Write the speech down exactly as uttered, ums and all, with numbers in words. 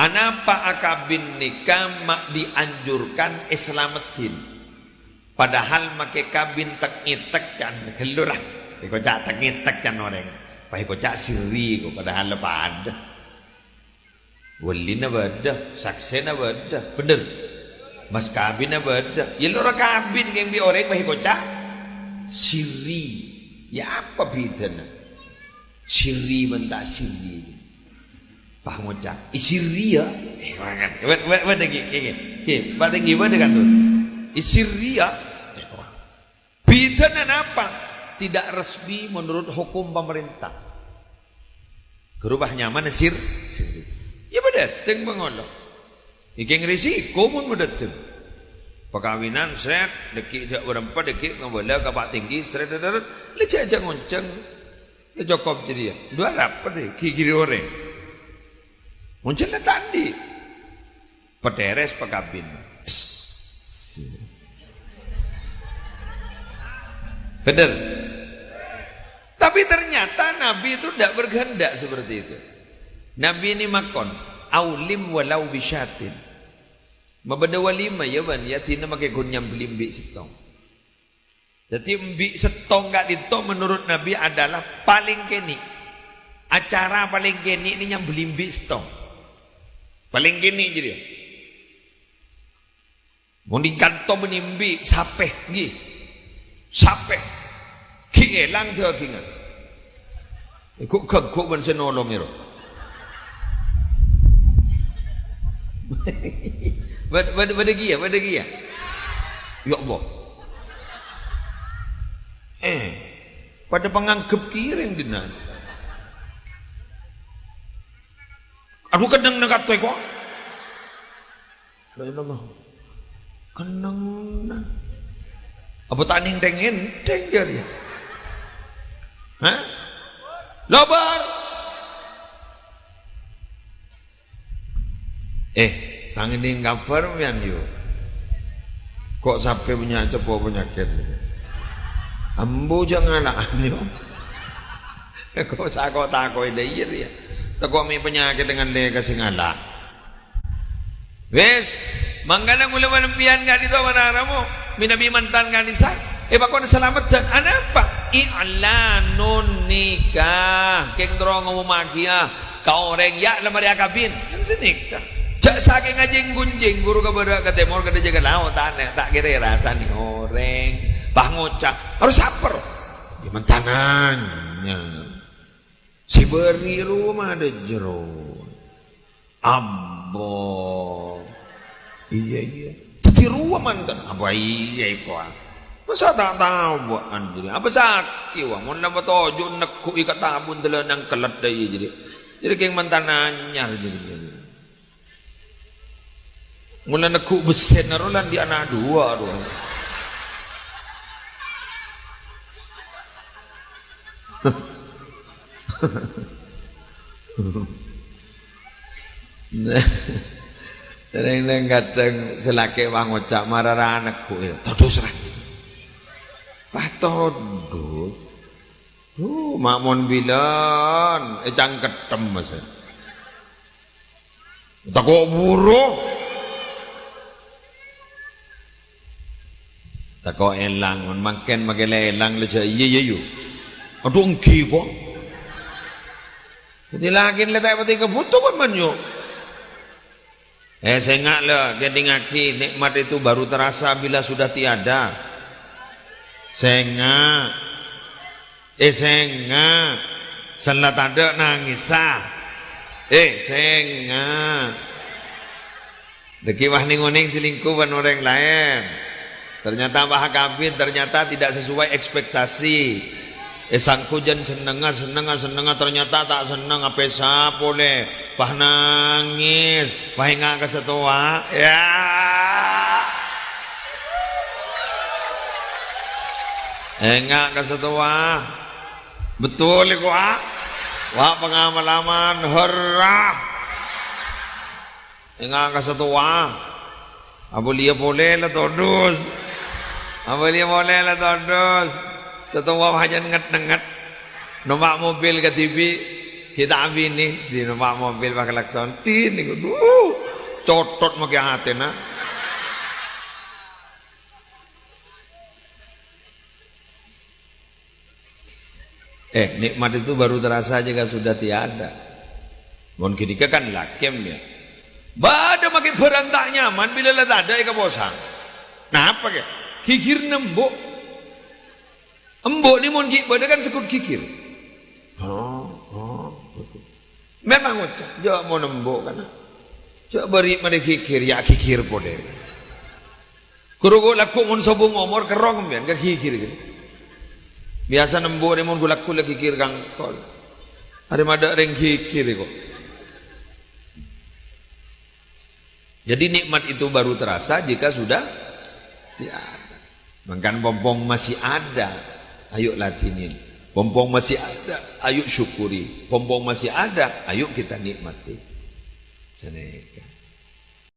Anapa akabin nèka ma' dianjurkan èsalameddhin? Padahal makè kabin tek-ngètek can, ghâllu ra. Èkoca' tek-ngètek can orèng. Pas èkoca' sirri ko, padahal la padâ. Wèllina bâdâ, saksèna bâdâ, bhender? Mas kabinna bâdâ. Iyâ lora kabin kèng bi' orèng pas èkoca' sirri. Iyâ apa bhidhâna? Sirri bân ta' sirri. Pas ngoca', "È sirri yâ." Eh, bâdâ, bâdâ, bâdâ, ghi, ghi, ghi. Ghi, bâdâ, ghi, bâdâ kan, tuh. "È sirri yâ." Bhidhâna napa? Tidak resmi menurut hukum pemerintah. Ghâruwa nyamana sir-, sirri. Iyâ bâdâ, tèng bângolo. Èkèng risiko mon bâdâ tèng. Pakawinan, srèt, dâgghi' jhâ' bârâmpa, dâgghi' ngabâlâ ka Pa' Tèngghi, srèt, srèt, srèt, lè jhâ', jhâ' ngoncèng. Lè cokop jârèya. Duwâ' rapat, è, ghighiri orèng. Mon jhâ' la ta' andi'. Patèrès pakabin. Bhender? Tapi ternyata Nabi itu ndak berkehendak seperti itu. Nabi ini makon, "Aulim walau bisyatin." Mabâdâ walimah, yâ, bân, yâ, dinah makè ghun nyambelli embi' sèttong. Dhâddhi, embi' sèttong ka'dinto menurut Nabi adalah palèng kènè'. Acara palèng kènè' nè nyambelli embi' sèttong. Palèng kènè' jârèya. Mon è kanto bânnè embi', sapè, ghi. Sapè. Ghi' èlang dhâghingnga. Ghu'-ghâgghu' bân sè nolongè, ro. Bâd-, bâd-, bâdâ kèya, bâdâ kèya. Ya Allah. Eh, padâ pangangghep kèya rèng dinna'. Adhu, kennengnga katto, ko'. La ilaha illallah. Kennengnga. Apa ta' nèng-tèng ènthèng jârèya? Hah? Lobâr. Eh, tang nèng kabhâr sampèyan, yo. Ko' sampè' bânnya' ceppo panyakèt. Ambu jhâ' ngala'an, yo. Ko' sako-tako è dâiyâ, ya. Tako' mè' panyakèt dengan lè ka sè ngala'. Wes, mangkana kaulâ bân sampèyan ka'dinto para rabu, mènabi mantan ka'dissa', èpakon salameddhân. Anapa? I'lanun nikah. Kèng terro ngomomaghiyâ ka orèng, "Ya', la marè akabin." Kan sanèka. Jhâ' sakènga jèng-ghunjhing, buru ka bârâ' ka tèmor, ka dâjâ ka lao', ta' nè-, ta' kèra èrasanè orèng. Pas ngoca', "Harus saper." Ya, mantan anyar. Sè bâri' rowa madâ jero. Abbo. Iyâ, iyâ. Dhâddhi rowa mantan. Abbo iyâ iko, ah. Masa ta' tao, Bu, anjir. Apa sakè', wa? Mon la patoju' negghu'i ka tabun dâlânan kellet dâ' iyâ, jârèya. Jârèya kèng mantan anyar, jârèya. Mula negghu' bessèna ro la andi' ana' duwâ', ro. Rèng-rèng kadhâng sè lakè' wah ngoca' mara ra negghu', ya. Todus, ra. Pas todus. Uh, ma' mon bilân, ècangkeddhem, Mas. Tako' buru. Tako' èlang, mon mangkèn makè la èlang, la jâ' iyâ, iyâ, yu. Adhu, èngghi, ko'. Dhâddhi lakèna la ta' patè kabhuto, kon, man, yu. Eh, sènga', la, kèdingngaghi, nikmat itu baru terasa bila sudah tiada. Sènga'. Eh, sènga'. Sella tadâ' nangèssa. Eh, sènga'. Dâgghi' wah nèng-onèng selingkuh bân orèng laèn. Ternyata wah akabin, ternyata tidak sesuai ekspektasi. Eh, sangko jân sennengnga, sennengnga, sennengnga, ternyata ta' senneng, apèsa polè. Pas nangès, pas enga' ka sè towa. Ya. Enga' ka sè towa. Betul iku, ah. Wa' pangalaman, herra. Enga' ka sè towa. Abâliyâ polè la todus. Abâliyâ polè la todus. Sè towa wah jân nget-nenget. Nompa' mobil kadhibi'. Ghi' ta' abinè, sè nompa' mobil pas klakson, din, niku, duh, cothot makè atèna. Eh, nikmat itu baru terasa jika sudah tiada. Mon ghânèka kan lakem, ya. Bâdâ makè bhârâng ta' nyaman bilâ la tadâ' è kaposang. Napa, kè? Ghighirrâ embu'. Embu' nè mon ghi' bâdâ kan segghut ghighir. Oh, oh. Memang ngoca', "Jâ' mon embu' kana. Jâ' bâri' marè ghighir, ya ghighir polè." Ghuru ghu' lagghu' mon sobung omor kerrong sampèyan ka ghighir kan. Biyasa nembu' rè mon ghu' lagghu' la ghighir kangkol. Arè madâ' rèng ghighir kok. Jadi nikmat itu baru terasa jika sudah tiada. Mangkana pompong masih ada, ayo ladhinin. Pompong masih ada, ayo syukuri. Pompong masih ada, ayo kita nikmati. Sanèka.